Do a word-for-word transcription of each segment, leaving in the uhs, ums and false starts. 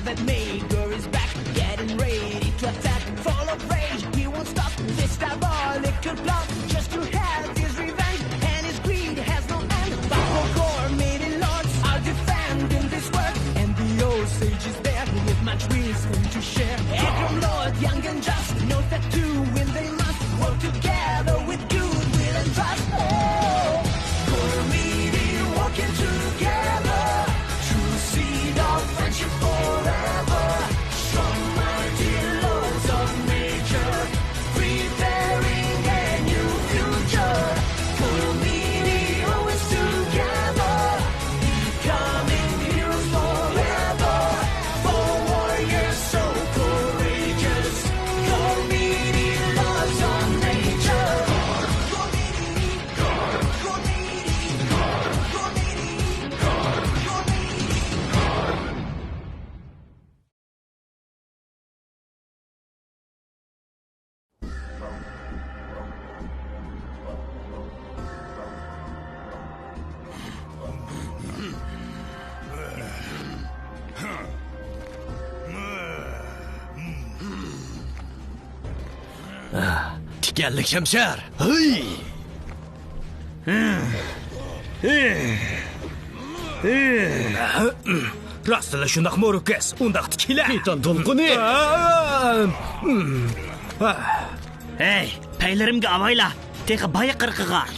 Maker is back, getting ready to attack. Full of rage, he won't stop. This diabolical plot just to have his revenge. And his greed has no end. But the Cormidi lords are defending this world. And the old sage is there with much wisdom to share. Aggrum Lord, young and just, knows that to win they must. Work together with goodwill and trust. Oh, Cormidi working together. True seed of friendship forever. Strong, mighty lords of nature, preparing a new future. Cormidi always together, becoming heroes forever. For warriors so courageous, Cormidi loves of nature. تىكەنلىك شەمشەر! ھەي! راستلا شۇنداقمۇ، روكەس؟ ئۇنداقتا كېلە. تىتان دولقۇنى! ھەي، پەيلىرىمگە ئاۋايلا، تېخى بايا قىرقىغان.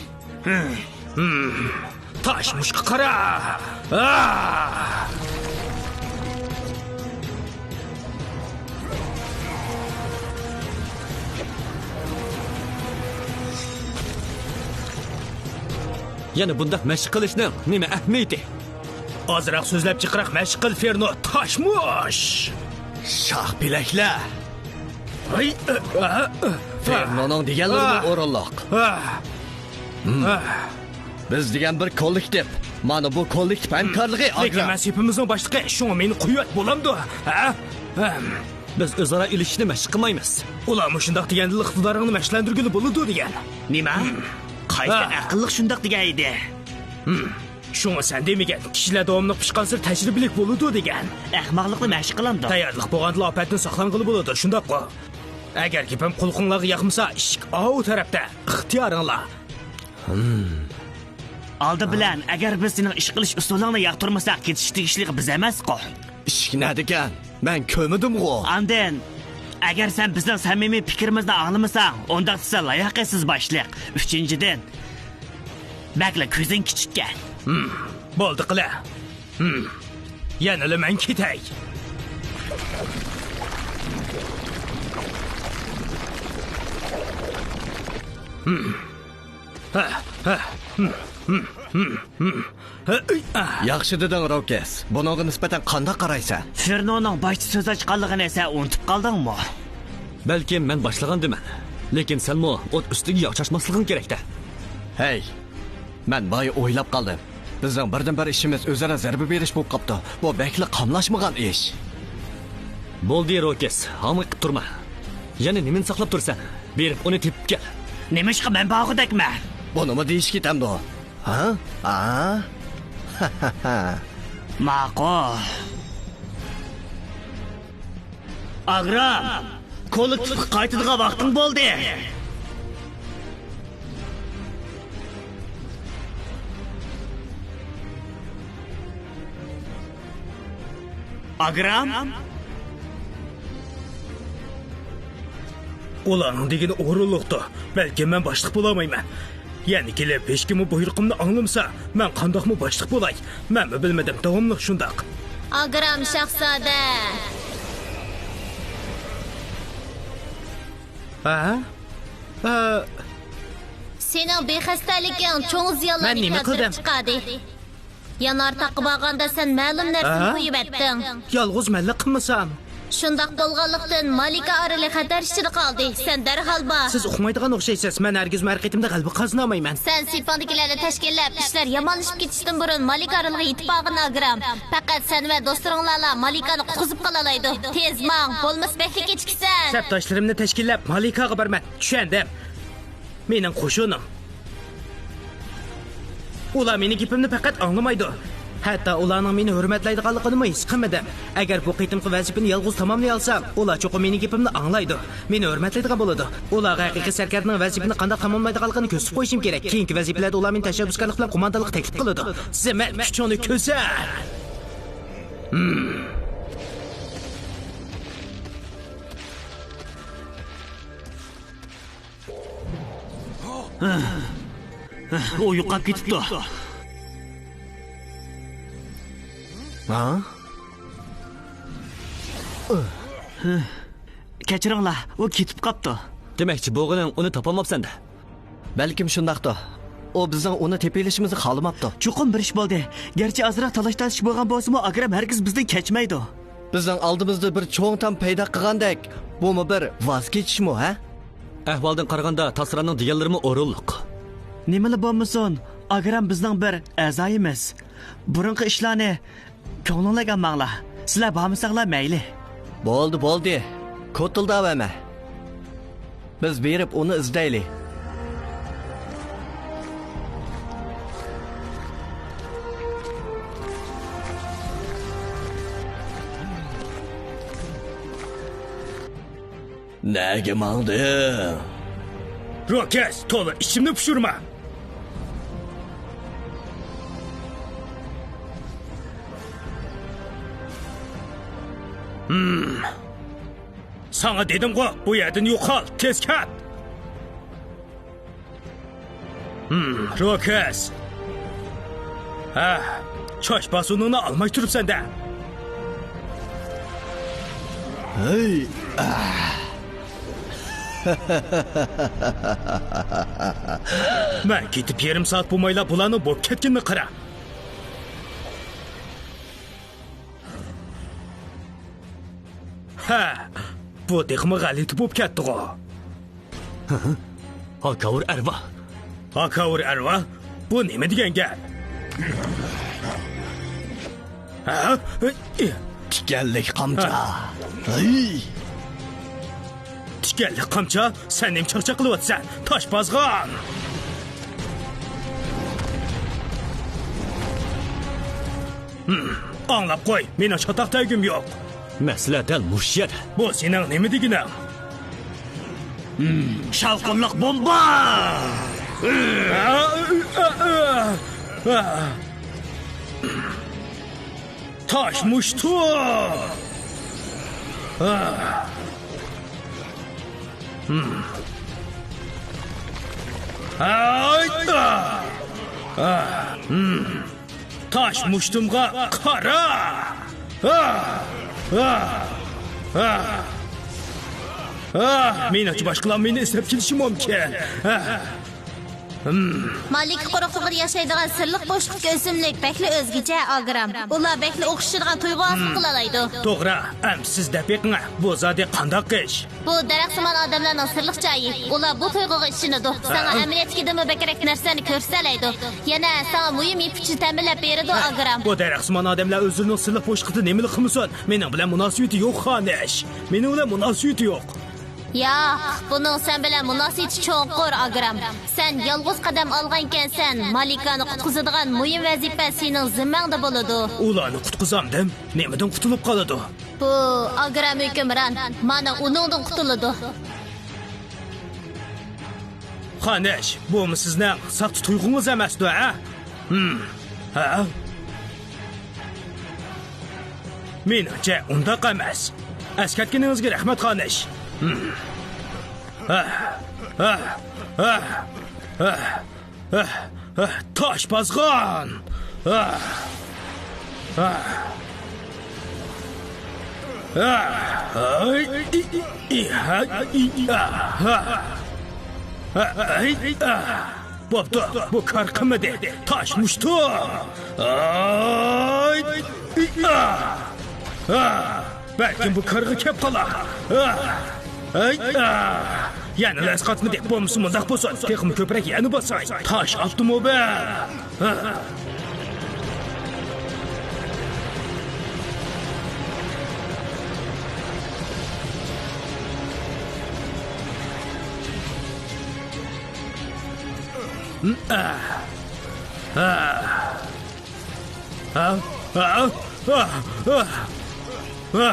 تاش مۇشقا قارا! يەنە بۇنداق مەشىق قىلىشنىڭ نېمە ئەھمىيىتى؟ ئازراق سۆزلەپ جىقراق مەشىق قىل، فېرنو، تاشمۇش! شاھ پېلەكلەر! ھەي، ئە، ئە، ئە، فېرنونىڭ دېگەنلىرىمۇ ئورۇنلۇق. بىز دېگەن بىر كوللېكتىپ. مانا بۇ كوللېكتىپ ھەمكارلىقى، لېكىن ئاگرام. مەن سېپىمىزنىڭ باشلىقى، شۇڭا مېنى قويۇۋەت، بولامدۇ؟ ھە؟ ھەم. بىز ئۆزئارا ئېلىشىشنى مەشىق قىلمايمىز. ئۇلارمۇ شۇنداق دېگەندىلا ئىقتىدارىڭنى مەشىقلەندۈرگىلى بولىدۇ دېگەن. نېمە؟ قايسى ھە. ئەقىللىق شۇنداق دېگەن ئىدى؟ شۇڭا سەن دېمىگەن، كىشىلەر داۋاملىق پىشقانسېرى تەجرىبىلىك بولىدۇ دېگەن. ئەخمەقلىقنى مەشىق قىلامدۇ؟ تەييارلىق بولغاندىلا ئاپەتتىن ساقلانغىلى بولىدۇ، شۇنداققۇ؟ ئەگەر گېپىم قۇلىقىڭلارغا ياقمىسا، ئىشىك ئاۋۇ تەرەپتە، ئىختىيارىڭلار. ئالدى بىلەن، ئەگەر بىز سېنىڭ ئىش قىلىش ئۇسۇلۇڭنى ياقتۇرمىساق، كېتىش تېگىشلىك بىز ئەمەسقۇ. ئىشىك نەدىكەن؟ مەن كۆرمىدىمغۇ. ئاندىن، ئەگەر سەن بىزنىڭ سەمىمىي پىكرىمىزنى ئاڭلىمىساڭ، ئۇنداقتا سەن لاياقەتسىز باشلىق. ئۈچىنچىدىن، بەكلا كۆزۈڭ كىچىككەن. بولدى قىلە. يەنىلا مەن كېتەي. ياخشى دېدىڭ، روكەس. بۇنىڭغا نىسبەتەن قانداق قارايسەن؟ فېرنونىڭ باشتا سۆز ئاچقانلىقىنى سەن ئۇنتۇپ قالدىڭمۇ؟ بەلكىم مەن باشلىغاندىمەن، لېكىن سەنمۇ ئوت ئۈستىگە ياغ چاچماسلىقىڭ كېرەكتە. ھەي، مەن بايا ئويلاپ قالدىم. بىزنىڭ بىردىنبىر ئىشىمىز ئۆزئارا زەربە بېرىش بولۇپ قاپتۇ. بۇ بەكلا قاملاشمىغان ئىش. بولدى، روكەس، ھاڭۋېقىپ تۇرما. يەنە نېمىنى ساقلاپ تۇرىسەن؟ بېرىپ ئۇنى تېپىپ كەل. نېمىشقا مەن بارغۇدەكمەن؟ بۇنىمۇ دېيىشكە كېتەمدۇ؟ ھە؟ ھە؟ ماقۇل. ئاگرام، كوللېكتىپقا قايتىدىغان ۋاقتىڭ بولدى. ئاگرام؟ ئۇلارنىڭ دېگىنى ئورۇنلۇقتۇ. بەلكىم مەن باشلىق بولالمايمەن. يەنە كېلىپ ھېچكىممۇ بۇيرۇقۇمنى ئاڭلىمىسا، مەن قانداقمۇ باشلىق بولاي؟ مەنمۇ بىلمىدىم، داۋاملىق شۇنداق. ئاگرام شاھزادە! ھە؟ ھە؟ سېنىڭ بىخەستەلىكىڭ چوڭ زىيانلارنى كەلتۈرۈپ چىقاردى. يانار تاغقا بارغاندا سەن مەلۇم نەرسىنى قويۇۋەتتىڭ. يالغۇز مەنلا قىلمىسام. شۇنداق بولغانلىقتىن، مالىكا ئارىلى خەتەر ئىچىدە قالدى. سەن دەرھال بار. سىز ئۇقمايدىغان ئوخشايسىز. مەن ھەرگىزمۇ ھەر قېتىمدا غەلىبە قازىنالمايمەن. سەن سېپىڭدىكىلەرنى تەشكىللەپ، ئىشلار يامانلىشىپ كېتىشتىن بۇرۇن مالىكا ئارىلىغا يېتىپ بارغىن، ئاگرام. پەقەت سەن ۋە دوستلىرىڭلارلا مالىكانى قۇتقۇزۇپ قالالايدۇ. تېز ماڭ، بولمىسا بەكلا كېچىكىسەن. سەپداشلىرىمنى تەشكىللەپ، مالىكاغا بارىمەن. چۈشەندىم. مېنىڭ قوشۇنۇم. ئۇلار مېنىڭ گېپىمنى پەقەت ئاڭلىمايدۇ. ھەتتا ئۇلارنىڭ مېنى ھۆرمەتلەيدىغانلىقىنىمۇ ھېس قىلمىدىم. ئەگەر بۇ قېتىمقى ۋەزىپىنى يالغۇز تاماملىيالسام، ئۇلار چوقۇم مېنىڭ گېپىمنى ئاڭلايدۇ، مېنى ھۆرمەتلەيدىغان بولىدۇ. ئۇلارغا ھەقىقىي سەركەردىنىڭ ۋەزىپىنى قانداق تاماملايدىغانلىقىنى كۆرسىتىپ قويۇشۇم كېرەك. كېيىنكى ۋەزىپىلەردە ئۇلار مېنى تەشەببۇسكارلىق بىلەن قوماندانلىققا تەكلىپ قىلىدۇ. زېمىن، كۈچۈڭنى كۆرسەت! ئۇ يوقاپ كېتىپتۇ. ھا؟ كەچۈرۈڭلار، ئۇ كېتىپ قاپتۇ. دېمەكچى بولغىنىڭ ئۇنى تاپالماپسەن-دە. بەلكىم شۇنداقتۇ. ئۇ بىزنىڭ ئۇنى تېپىۋېلىشىمىزنى خالىماپتۇ. چوقۇم بىر ئىش بولدى. گەرچە ئازراق تالاش-تارتىش بولغان بولسىمۇ، ئاگرام ھەرگىز بىزدىن كەچمەيدۇ. بىزنىڭ ئالدىمىزدا بىر چوڭ تام پەيدا قىلغاندەك، بۇمۇ بىر ۋاز كېچىشمۇ، ھە؟ ئەھۋالدىن قارىغاندا، تاسرانىڭ دېگەنلىرىمۇ ئورۇنلۇق. نېمىلا بولمىسۇن، ئاگرام بىزنىڭ بىر ئەزايىمىز. بۇرۇنقى ئىشلارنى كۆڭلۈڭلارگە ئالماڭلار. سىلەر بارمىساڭلار مەيلى. بولدى، بولدى. كوتۇلداۋەرمە. بىز بېرىپ ئۇنى ئىزدەيلى. نەگە ماڭدىڭ؟ روكەس، تولا ئىچىمنى پۇشۇرما! ھىم. ساڭا دېدىمغۇ، بۇ يەردىن يوقال، تېز كەت! ھىم، روكەس. ھە، چاچ باسۇنۇڭنى ئالماي تۇرۇپسەن-دە. ھەي. مەن كېتىپ يېرىم سائەت بولمايلا بۇلارنىڭ بولۇپ كەتكىنىنى قارا. ھە، بۇ تېخىمۇ غەلىتە بولۇپ كەتتىغۇ. ھاكاۋۇر ئەرۋا. ھاكاۋۇر ئەرۋا؟ بۇ نېمە دېگەن گەپ؟ ھە؟ تىكەنلىك قامچا. ھە؟ ھەي! تىكەنلىك قامچا؟ سەن نېمە چاقچاق قىلىۋاتىسەن، تاش بازغان؟ ھىم، ئاڭلاپ قوي، مېنىڭ چاتاق تەگۈم يوق. مەسىلە دەل مۇشۇ يەردە. بۇ سېنىڭ نېمە دېگىنىڭ؟ ھىم، شاۋقۇنلۇق بومبا! تاش مۇشتۇ! ھىم. ھايدا! تاش مۇشتۇمغا قارا! ئاھ! ئاھ! ئاھ! ئاھ! مېنىڭچە باشقىلار مېنى ئىسسىپ كېلىشى مۇمكىن. ئاھ! ھىم. مالىكا قۇرۇقلۇقىدا ياشايدىغان سىرلىق بوشلۇقتىكى ئۆسۈملۈك بەكلا ئۆزگىچە، ئاگرام. ئۇلار بەكلا ئوخشىشىدىغان تۇيغۇ ھاسىل قىلالايدۇ. توغرا، ئەمدى سىز دەپ بېقىڭە، بۇ زادى قانداق ئىش؟ بۇ دەرەخسىمان ئادەملەرنىڭ سىرلىق جايى. ئۇلار بۇ تۇيغۇغا ئىشىنىدۇ. ساڭا ھە؟ ئەمەلىيەتتىكىدىنمۇ بەكرەك نەرسىلەرنى كۆرسىتەلەيدۇ. يەنە ساڭا مۇھىم يىپ ئۇچىنى تەمىنلەپ بېرىدۇ، ھە، ئاگرام. بۇ دەرەخسىمان ئادەملەر ئۆزلىرىنىڭ سىرلىق بوشلۇقىدا نېمىلا قىلمىسۇن، مېنىڭ بىلەن مۇناسىۋىتى يوق، خانىش. مېنىڭ بىلەن مۇناسىۋىتى يوق. ياق، بۇنىڭ سەن بىلەن مۇناسىۋىتى چوڭقۇر، ئاگرام. سەن يالغۇز قەدەم ئالغانكەنسەن، مالىكانى قۇتقۇزىدىغان مۇھىم ۋەزىپە سېنىڭ زىممەڭدە بولىدۇ. ئۇلارنى قۇتقۇزامدىم؟ نېمىدىن قۇتۇلۇپ قالىدۇ؟ بۇ ئاگرام ھۆكۈمران، مانا ئۇنىڭدىن قۇتۇلىدۇ. خانىش، بۇمۇ سىزنىڭ ساختا تۇيغۇڭىز ئەمەستۇ، ھە؟ ھىم، ھە؟ مېنىڭچە ئۇنداق ئەمەس. ئەسكەرتكىنىڭىزگە رەھمەت، خانىش. ھىم. ھە، ھە، ھە، ھە. ئاھ! ئاھ! ئاھ! تاش بازغان! ئاھ! ئاھ! ئاھ! ئاي! ئاھ! ئاھ! بوپتۇ، بۇ كار قىلمىدى. تاش مۇشتۇ! ئاي! ئاھ! ئاھ! بەلكىم بۇ كارغا كەپ قالا. ئاھ! ئاي! ئاھ! يەنىلا ئەسقاتمىدى. بولمىسا مۇنداق بولسۇن. تېخىمۇ كۆپرەك يەنە باساي. تاش ئاپتوموبىل. ئاھ! ئاھ! ئاھ! ھە؟ ھە؟ ھە؟ ھە؟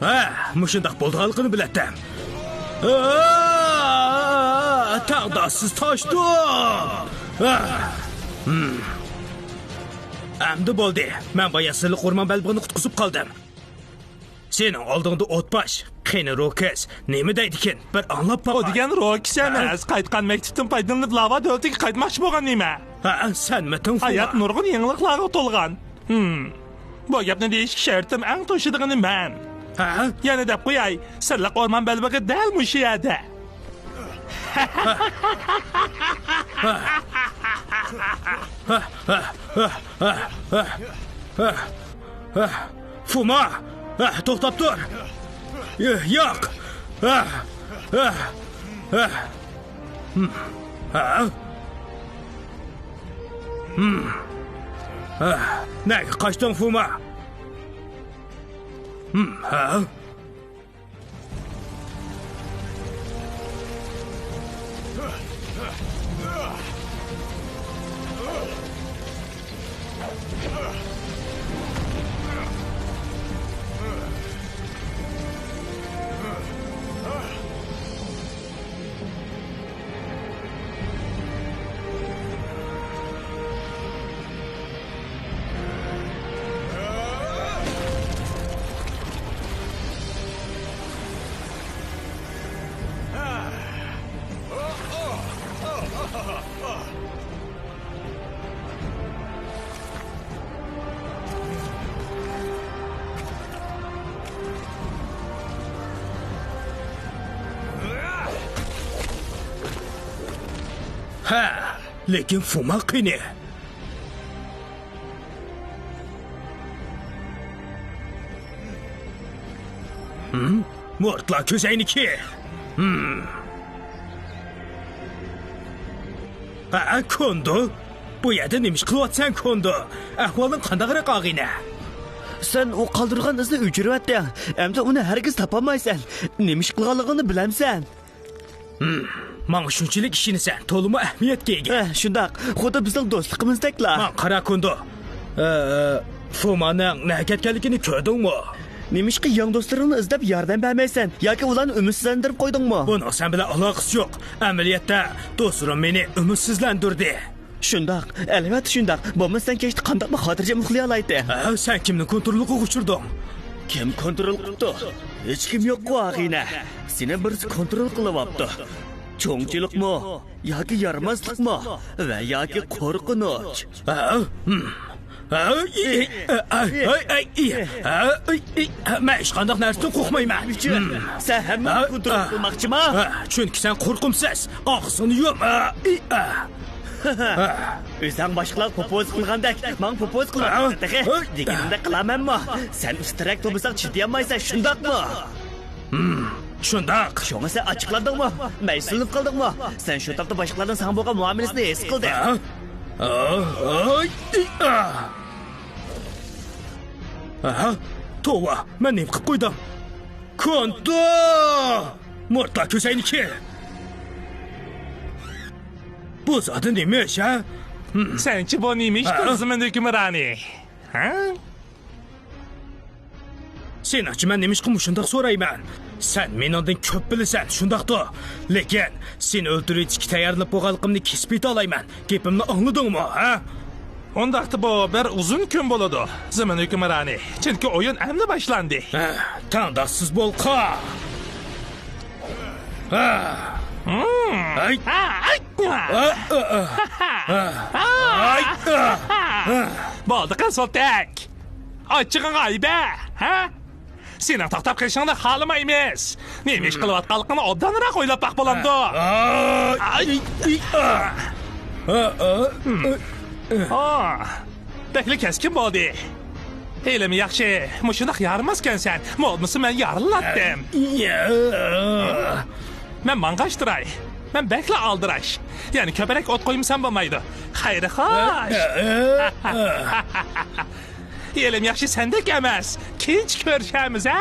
ھە، مۇشۇنداق بولىدىغانلىقىنى بىلەتتىم. ھە، تەڭداشسىز تاشتۇ. ھە. ھىم. ئەمدى بولدى. مەن بايا سىرلىق ئورمان بەلبېغىنى قۇتقۇزۇپ قالدىم. سېنىڭ ئالدىڭدا ئوتباش. قېنى روكس نېمە دەيدىكىن؟ بىر ئاڭلاپ باقاي. ئۇ دېگەن روكس ئەمەس. ھە؟ قايتقان مەكتۇپتىن پايدىلىنىپ لاۋا دۆلىتىگە قايتماقچى بولغان نېمە؟ ھە، سەنمىتىڭ فۇما؟ ھايات نۇرغۇن يېڭىلىقلارغا تولغان. ھىم. بۇ گەپنى دېيىشكە شەرتىم ئەڭ توشىدىغىنى مەن. ھە؟ يەنە دەپ قوياي، سىرلىق ئورمان بەلبېغى دەل مۇشۇ يەردە. فۇما! توختاپ تۇر! ياق! ھىم. ھە؟ ھىم. ھە؟ نەگە قاچتىڭ، فۇما؟ ھىم. ھە؟ ھە، لېكىن فۇما قېنى؟ ھىم؟ مۇرتلا كۆزەينىكى. ھىم. ھە، كوندو؟ بۇ يەردە نېمە ئىش قىلىۋاتىسەن، كوندو؟ ئەھۋالىڭ قانداقراق، ئاغىنە؟ سەن ئۇ قالدۇرغان ئىزنى ئۆچۈرۈۋەتتىڭ. ئەمدى ئۇنى ھەرگىز تاپالمايسەن. نېمە ئىش قىلغانلىقىڭنى بىلەمسەن؟ ھىم، ماڭا شۇنچىلىك ئىشىنىسەن، تولىمۇ ئەھمىيەتكە ئىگە. ھە، شۇنداق. خۇددى بىزنىڭ دوستلۇقىمىزدەكلا. ماڭا قارا، كوندو. ئە، فۇمانىڭ نەگە كەتكەنلىكىنى كۆردۈڭمۇ؟ نېمىشقا يېڭى دوستلىرىڭنى ئىزدەپ ياردەم بەرمەيسەن ياكى ئۇلارنى ئۈمىدسىزلەندۈرۈپ قويدۇڭمۇ؟ بۇنىڭ سەن بىلەن ئالاقىسى يوق. ئەمەلىيەتتە، دوستلىرىم مېنى ئۈمىدسىزلەندۈردى. شۇنداق، ئەلۋەتتە شۇنداق. بولمىسا سەن كەچتە قانداقمۇ خاتىرجەم ئۇخلىيالايتتىڭ؟ ھە، سەن كىمنىڭ كونتروللۇقىغا ئۇچۇردۇڭ؟ كىم كونترول قىپتۇ؟ ھېچكىم يوققۇ، ئاغىنە. سېنى بىرسى كونترول قىلىۋاپتۇ. چوڭچىلىقمۇ ياكى يارىماسلىقمۇ ۋە ياكى قورقۇنچ. ھە؟ ھىم. ھە؟ ئى، ئى، ئى، ئى، ئى، ئى، ئى، ئى، ئى، ئى، مەن ھېچقانداق نەرسىدىن قورقمايمەن. نېمە ئۈچۈن؟ ھىم. سەن ھەممىنى ھە؟ كونترول قىلماقچىما؟ ھە، چۈنكى سەن قورقۇمسىز. ئاغزىڭنى يۇم. ھە، ئى، ھە. ئۆزۈڭ باشقىلارغا پوپوزا قىلغاندەك، ماڭا پوپوزا قىلىۋاتىسەن تېخى. ھە؟ دېگىنىمدەك قىلامەنمۇ؟ سەن ئۇستىراك تۇرمىساڭ چىدىيالمايسەن، شۇنداقمۇ؟ ھىم، شۇنداق. شۇڭا سەن ئاچچىقلاندىڭمۇ؟ مەيۈسلىنىپ قالدىڭمۇ؟ سەن شۇ تاپتا باشقىلارنىڭ ساڭا بولغان مۇئامىلىسىنى ھېس قىلدىڭ. ھە؟ ئاي، ئاي، ئا. ھە؟ توۋا، مەن نېمە قىلىپ قويدۇم؟ كونتو! مۇرتلا كۆزەينىكى! بۇ زادى نېمە ئىش، ھە؟ ھىم. سەنچە بۇ نېمە ئىشتۇ، ھە؟ زېمىن ھۆكۈمرانى؟ ھە؟ سېنىڭچە مەن نېمىشقا مۇشۇنداق سورايمەن؟ سەن مېنىڭدىن كۆپ بىلىسەن، شۇنداقتۇ؟ لېكىن سېنى ئۆلتۈرۈۋېتىشكە تەييارلىنىپ بولغانلىقىمنى كېسىپ ئېيتالايمەن. گېپىمنى ئاڭلىدىڭمۇ، ھە؟ ئۇنداقتا بۇ بىر ئۇزۇن كۈن بولىدۇ، زېمىن ھۆكۈمرانى. چۈنكى ئويۇن ئەمدى باشلاندى. ھە، تەڭداشسىز بولقا. ھە. ھىم. ئەي. ھە، ئەي. ھە، ھە، ھە. ھە. ئەي. ھە. بولدى، قىزىلتەك. ئاچچىقىڭغا ئايبە، ھە؟ سېنىڭ توختاپ قېلىشىڭنى خالىمايمىز. نېمە ئىش قىلىۋاتقانلىقىڭنى ئوبدانراق ئويلاپ باق بولامدۇ؟ ئاي. ئاي. ئا، بەكلا كەسكىن بولدى. ھېلىمۇ ياخشى، مۇشۇنداق يارىماسكەنسەن. بولمىسا مەن يارىلاتتىم. مەن ماڭغاچ تۇراي. مەن بەكلا ئالدىراش. يەنە كۆپرەك ئوت قويمىسام بولمايدۇ. خەير خوش. ھېلىم ياخشى سەندەك ئەمەس. كېيىنچە كۆرۈشەرمىز، ھە؟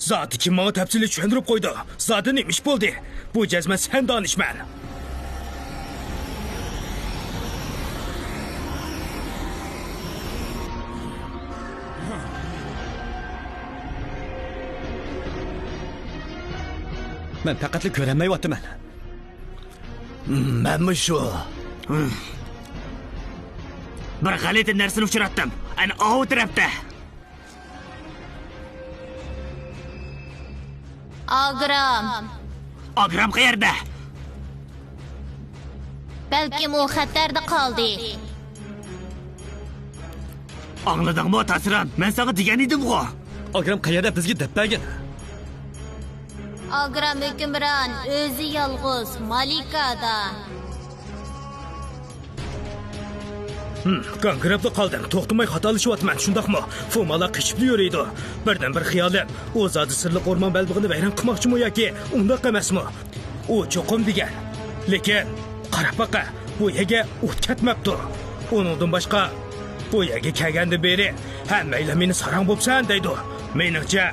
زادى كىم ماڭا تەپسىلىي چۈشەندۈرۈپ قويدى؟ زادى نېمە ئىش بولدى؟ بۇ جەزمەن سەن دانىشمەن. مەن پەقەتلا كۆرەلمەيۋاتىمەن. مەنمۇ شۇ. بىر غەلىتە نەرسىنى ئۇچراتتىم. ئەنە ئاۋۇ تەرەپتە. ئاگرام. ئاگرام قەيەردە؟ بەلكىم ئۇ خەتەردە قالدى. ئاڭلىدىڭمۇ، تاسىران؟ مەن ساڭا دېگەن ئىدىمغۇ. ئاگرام قەيەردە، بىزگە دەپ بەرگىن. ئاگرام ھۆكۈمران، ئۆزى يالغۇز، مالىكادا. ھىم، گاڭگىراپلا قالدىم. توختىماي خاتالىشىۋاتىمەن، شۇنداقمۇ؟ فۇمالا قېچىپلا يۈرىدۇ. بىردىنبىر خىيالىم، ئۇ زادى سىرلىق ئورمان بەلبېغىنى ۋەيران قىلماقچىمۇ ياكى ئۇنداق ئەمەسمۇ؟ ئۇ چوقۇم دېگەن. لېكىن، قاراپ باقە، بۇ يەرگە ئوت كەتمەپتۇ. ئۇنىڭدىن باشقا، بۇ يەرگە كەلگەندىن بېرى ھەممەيلەن مېنى ساراڭ بوپسەن دەيدۇ. مېنىڭچە،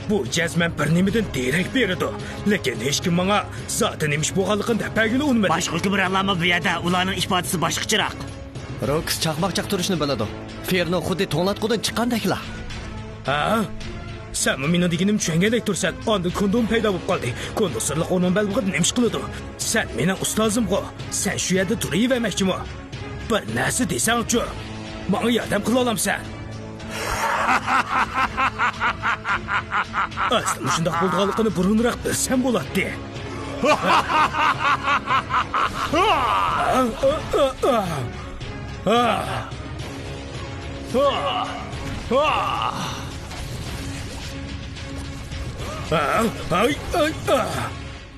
بۇ جەزمەن بىر نېمىدىن دېرەك بېرىدۇ. لېكىن ھېچكىم ماڭا زادى نېمە ئىش بولغانلىقىنى دەپ بەرگىلى ئۇنىمىدى. باشقا ھۆكۈمرانلارمۇ بۇ يەردە، ئۇلارنىڭ ئىپادىسى باشقىچىراق. روكس چاقماق چاقتۇرۇشنى بىلىدۇ. فېرنو خۇددى توڭلاتقۇدىن چىققاندەكلا. ھە؟ سەنمۇ مېنىڭ دېگىنىمنى چۈشەنگەندەك تۇرسەن. ئاندىن كوندوم پەيدا بولۇپ قالدى. كوندو سىرلىق ئورمان بەلبېغىدا نېمە ئىش قىلىدۇ؟ سەن مېنىڭ ئۇستازىمغۇ. سەن شۇ يەردە تۇرۇۋەرمەكچىمۇ؟ بىر نەرسە دېسەڭچۇ؟ ماڭا ياردەم قىلالامسەن؟ ئەسلى مۇشۇنداق بولىدىغانلىقىنى بۇرۇنراق بىلسەم بولاتتى.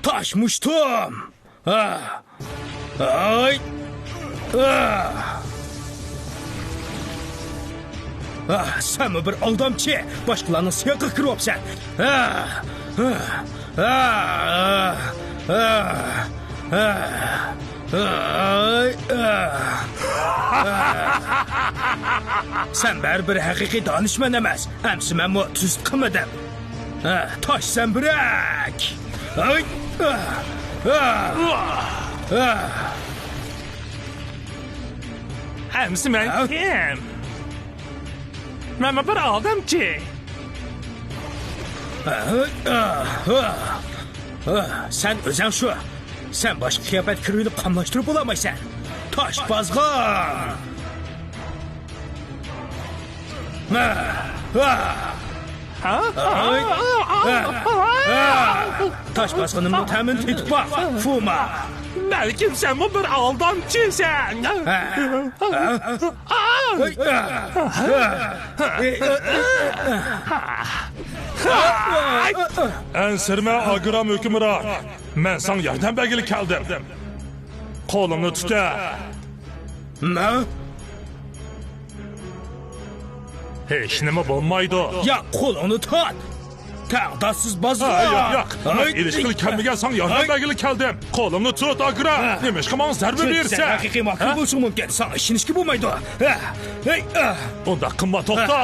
تاش مۇشتۇم! ئاي! ئا! ئا، سەنمۇ بىر ئالدامچى! باشقىلارنىڭ سىيىقىغا كىرىۋاپسەن! ئا! ئا! ئا! ئا! ئا! ئا! ئاي! ئا! سەن بەرىبىر ھەقىقىي دانىشمەن ئەمەس. ئەمسە مەنمۇ تۈزۈت قىلمىدىم. ھە، تاش زەمبىرەك! ھاي! ھە! ھە! ھە! ئەمسە مەن ھە؟ كىم؟ مەنمۇ بىر ئادەمچى. ھە؟ ھە؟ ھە؟ سەن ئۆزۈڭ شۇ. سەن باشقا قىياپەتكە كىرىۋېلىپ قاملاشتۇرۇپ بولالمايسەن. تاش بازغان! ھە؟ ھە؟ ھە؟ ھە؟ ھە؟ تاش بازغىنىمنىڭ تەمىنى تېتىپ باق، فۇما! بەلكىم سەنمۇ بىر ئالدامچىسەن؟ ھە؟ ھە؟ ھە؟ ئەنسىرىمە، ئاگرام ھۆكۈمران. مەن ساڭا ياردەم بەرگىلى كەلدىم. قولۇمنى تۇت ھە. مەن؟ ھېچنېمە بولمايدۇ. ياق، قولۇڭنى تارت. تەڭداشسىز بازار. ھە، ياق، ياق. مەن ئېلىشقىلى كەلمىگەن، ساڭا ياردەم بەرگىلى كەلدىم. قولۇمنى تۇت، ئاگرام. ھە. نېمىشقا ماڭا زەربە بېرىسەن؟ سەن ھەقىقىي ماكرو بولۇشۇڭ مۇمكىن. ساڭا ئىشىنىشكە بولمايدۇ. ھە. ھەي، ئا. ئۇنداق قىلما، توختا.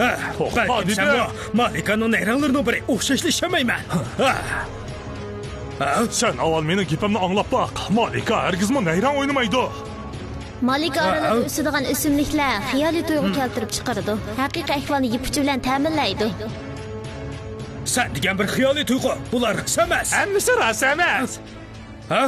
ھە، توختا بەلكىم دېدىم. سەنمۇ مالىكانىڭ نەيرەڭلىرىنىڭ بىرى، ئوخشاشلا ئىشەنمەيمەن. ھە. ھە؟ سەن ئاۋۋال مېنىڭ گېپىمنى ئاڭلاپ باق. مالىكا ھەرگىزمۇ نەيرەڭ ئوينىمايدۇ. مالىكا ھە، ئارىلىدا ھە. ئۆسىدىغان ئۆسۈملۈكلەر خىيالىي تۇيغۇ ھىم. كەلتۈرۈپ چىقىرىدۇ. ھەقىقىي ئەھۋالنى يىپ ئۇچى بىلەن تەمىنلەيدۇ. سەن دېگەن بىر خىيالىي تۇيغۇ، بۇلار راست ئەمەس. ھەممىسى راست ئەمەس. ھە؟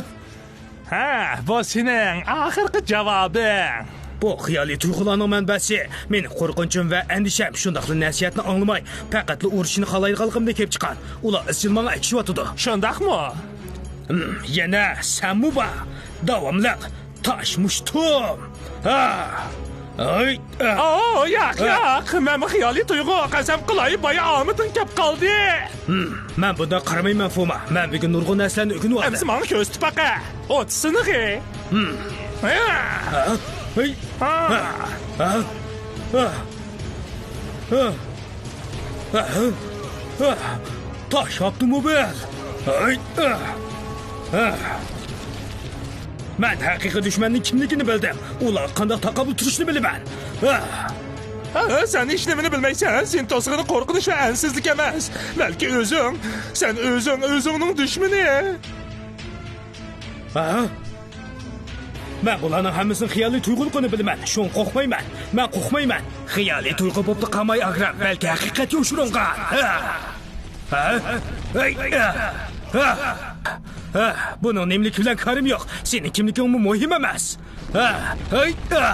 ھە، بۇ سېنىڭ ئاخىرقى جاۋابىڭ. بۇ خىيالىي تۇيغۇلارنىڭ مەنبەسى مېنىڭ قورقۇنچۇم ۋە ئەندىشەم، شۇنداقلا نەسىھەتنى ئاڭلىماي، پەقەتلا ئۇرۇشنى خالايدىغانلىقىمدىن كېلىپ چىققان. ئۇلار ئىزچىل ماڭا ئەگىشىۋاتىدۇ. شۇنداقمۇ؟ ھىم، يەنە سەنمۇ بار. داۋاملىق تاش مۇشتۇم. ھا! ھاي! ئا! ئو، ياق، ھا! ياق. مەنمۇ خىيالىي تۇيغۇ. قەسەم قىلاي، بايا ئامىتىڭ كەپ قالدى. ھىم، مەن بۇنداق قارىمايمەن، فۇما. مەن بۈگۈن نۇرغۇن نەرسىلەرنى ئۆگىنىۋالدىم. ئەمسە ماڭا كۆرسىتىپ باقە. ئوت سىنىقى. ھىم. ھا! ھا! ھاي! ھا! ھا! ھا! ھا! ھا! ھا! تاش ئاپتوموبىل! ھاي! ھا! ھا! مەن ھەقىقىي دۈشمەننىڭ كىملىكىنى بىلدىم. ئۇلارغا قانداق تاقابىل تۇرۇشنى بىلىمەن. ھە؟ ھە، سەن ھېچنېمىنى بىلمەيسەن. سېنى توسىدىغىنى قورقۇنچ ۋە ئەنسىزلىك ئەمەس، بەلكى ئۆزۈڭ. سەن ئۆزۈڭ ئۆزۈڭنىڭ دۈشمىنى. ھە؟ مەن بۇلارنىڭ ھەممىسىنىڭ خىيالىي تۇيغۇلۇقىنى بىلىمەن. شۇڭا قورقمايمەن. مەن قورقمايمەن. خىيالىي تۇيغۇ بوپلا قالماي، ئاگرام، بەلكى ھەقىقەت يوشۇرۇنغان. ھە؟ ھە؟ ھەي! ھە؟ ھە؟ ھە؟ بۇنىڭ نېمىلىكى بىلەن كارىم يوق. سېنىڭ كىملىكىڭمۇ مۇھىم ئەمەس. ھە؟ ھەي! ھە؟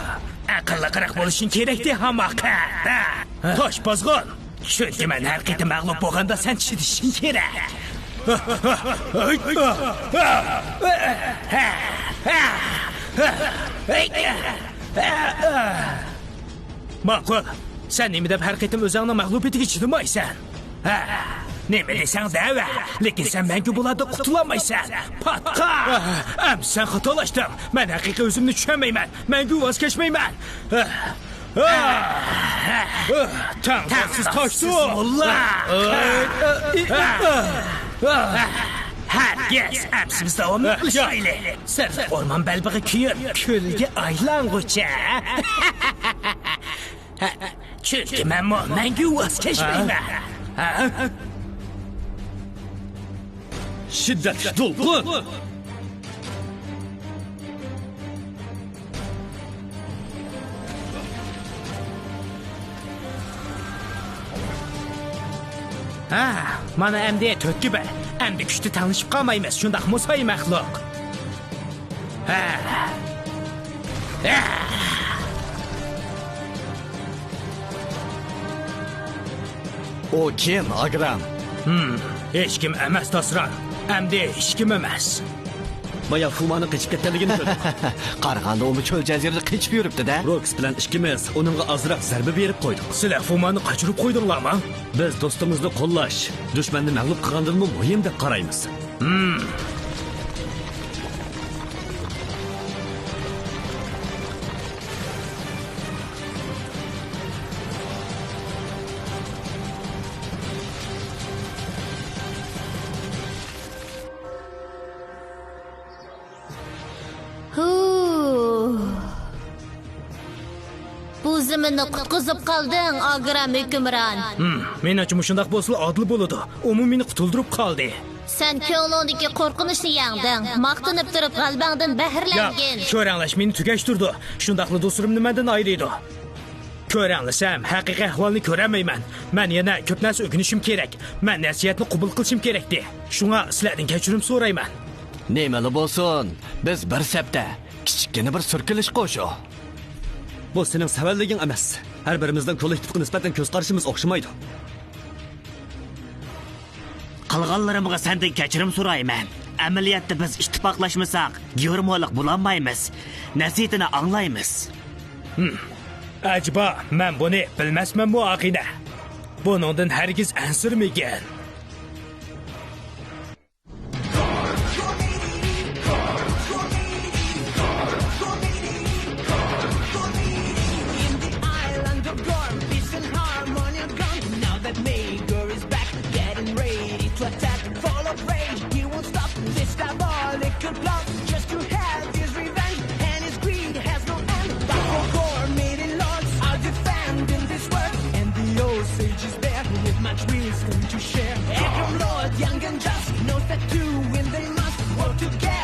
ئەقىللىقراق بولۇشۇڭ كېرەكتى، ھاماقەت. ھە؟ تاشبازغان! چۈنكى مەن ھەر قېتىم مەغلۇپ بولغاندا سەن چىدىشىڭ كېرەك. ماقۇل. سەن نېمە دەپ ھەر قېتىم ئۆزۈڭنىڭ مەغلۇپىيىتىگە چىدىمايسەن؟ ھە؟ نېمە دېسەڭ دەۋە، لېكىن سەن مەڭگۈ بۇلاردىن قۇتۇلالمايسەن. پاتقان! ئەمدى سەن خاتالاشتىڭ. مەن ھەقىقىي ئۆزۈمنى چۈشەنمەيمەن. مەڭگۈ ۋاز كەچمەيمەن. تەڭداشسىز تاشسۇ! موللا! ھەرگىز! ئەمسىمىز داۋاملىق قىلىشايلى. سىرلىق ئورمان بەلبېغى كۆيۈپ، كۈلگە ئايلانغۇچە. چۈنكى مەنمۇ مەڭگۈ ۋاز كەچمەيمەن. شىددەتلىك دولقۇن! ھە، مانا ئەمدى تۆتكە بىر. ئەمدى كۈچتە تەڭلىشىپ قالمايمىز، شۇنداقمۇ سايە مەخلۇق؟ ھە. ھە. ئۇ كىم، ئاگرام؟ ھىم، ھېچكىم ئەمەس، داسران. ئەمدى ھېچكىم ئەمەس. بايا فۇمانىڭ قېچىپ كەتكەنلىكىنى كۆردۇق. قارىغاندا ئۇمۇ چۆل جەزىرىدە قېچىپ يۈرۈپتۇ-دە. روكس بىلەن ئىككىمىز ئۇنىڭغا ئازراق زەربە بېرىپ قويدۇق. سىلەر فۇماننى قاچۇرۇپ قويدۇڭلارمۇ؟ بىز دوستىمىزنى قوللاش، دۈشمەننى مەغلۇپ قىلغاندىنمۇ مۇھىم دەپ قارايمىز. ھىم. ھۇ. بۇ زېمىننى قۇتقۇزۇپ قالدىڭ، ئاگرام ھۆكۈمران. ھىم، مېنىڭچە مۇشۇنداق بولسىلا ئادىل بولىدۇ. ئۇمۇ مېنى قۇتۇلدۇرۇپ قالدى. سەن كۆڭلۈڭدىكى قورقۇنچنى يەڭدىڭ، ماختىنىپ تۇرۇپ غەلىبەڭدىن بەھرىلەنگىن. ياق، كۆرەڭلەش مېنى تۈگەشتۈرىدۇ. شۇنداقلا دوستلىرىمنى مەندىن ئايرىيدۇ. كۆرەڭلىسەم، ھەقىقىي ئەھۋالنى كۆرەلمەيمەن. مەن يەنە كۆپ نەرسە ئۆگىنىشىم كېرەك. مەن نەسىھەتنى قوبۇل قىلىشىم كېرەكتى. شۇڭا سىلەردىن كەچۈرۈم سورايمەن. نېمىلا بولسۇن، بىز بىر سەپتە، كىچىككىنە بىر سۈركىلىشقۇ شۇ. بۇ سېنىڭ سەۋەنلىكىڭ ئەمەس. ھەر بىرىمىزنىڭ كوللېكتىپقا نىسبەتەن كۆز قارىشىمىز ئوخشىمايدۇ. قىلغانلىرىمغا سەندىن كەچۈرۈم سورايمەن. ئەمەلىيەتتە بىز ئىتتىپاقلاشمىساق، گېۋرۇمولۇق بولالمايمىز. نەسىھىتىنى ئاڭلايمىز. ھىم. ئەجەبا، مەن بۇنى بىلمەسمەنمۇ، ئاغىنە؟ بۇنىڭدىن ھەرگىز ئەنسىرىمىگىن. In the island of Gorm, peace and harmony are gone. Now that Magor is back, getting ready to attack. Full of rage, he won't stop this diabolical plot. Just to have his revenge, and his greed has no end. But for Gorm, mighty lords are defending this world, and the old sage is there with much wisdom to share. Every lord, young and just, knows that two win they must work together.